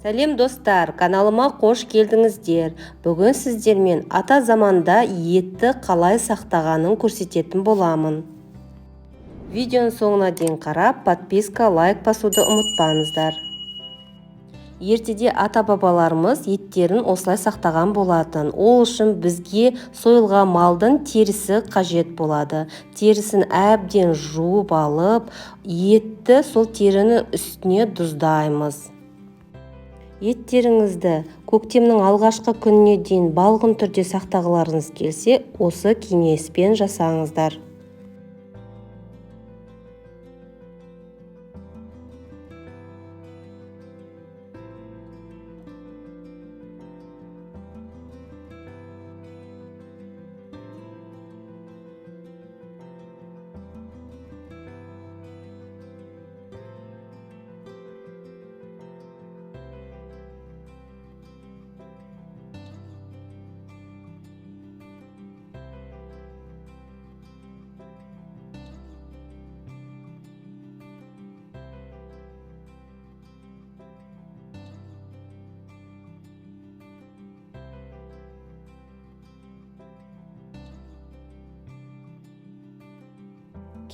Сәлем достар, каналыма қош келдіңіздер. Бүгін сіздермен ата заманда етті қалай сақтағанын көрсететін боламын. Видеоның соңына дейін қарап, подписка, лайк басуды ұмытпаңыздар. Ертеде ата-бабаларымыз еттерін осылай сақтаған болатын. Ол үшін бізге сойылған малдың терісі қажет болады. Терісін әбден жуып алып, етті сол терінің үстіне тұздаймыз. Еттеріңізді көктемнің алғашқы күніне дейін балғын түрде сақтағыларыңыз келсе, осы кеңеспен жасаңыздар.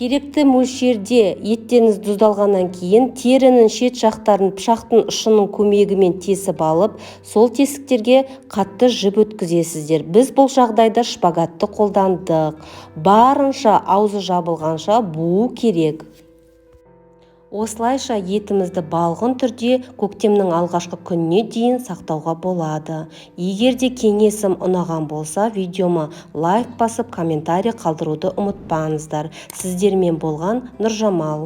Керекті мөлшерде еттеріңіз тұздалғаннан кейін терінің шет жақтарын пышақтың ұшының көмегімен тесіп алып, сол тесіктерге қатты жіп өткізесіздер. Біз бұл жағдайда шпагатты қолдандық. Барынша аузы жабылғанша буу керек. Осылайша етімізді балғын түрде көктемнің алғашқы күніне дейін сақтауға болады. Егер де кеңесім ұнаған болса, видеома лайк басып, комментарий қалдыруды ұмытпаңыздар. Сіздермен болған Нұржамал.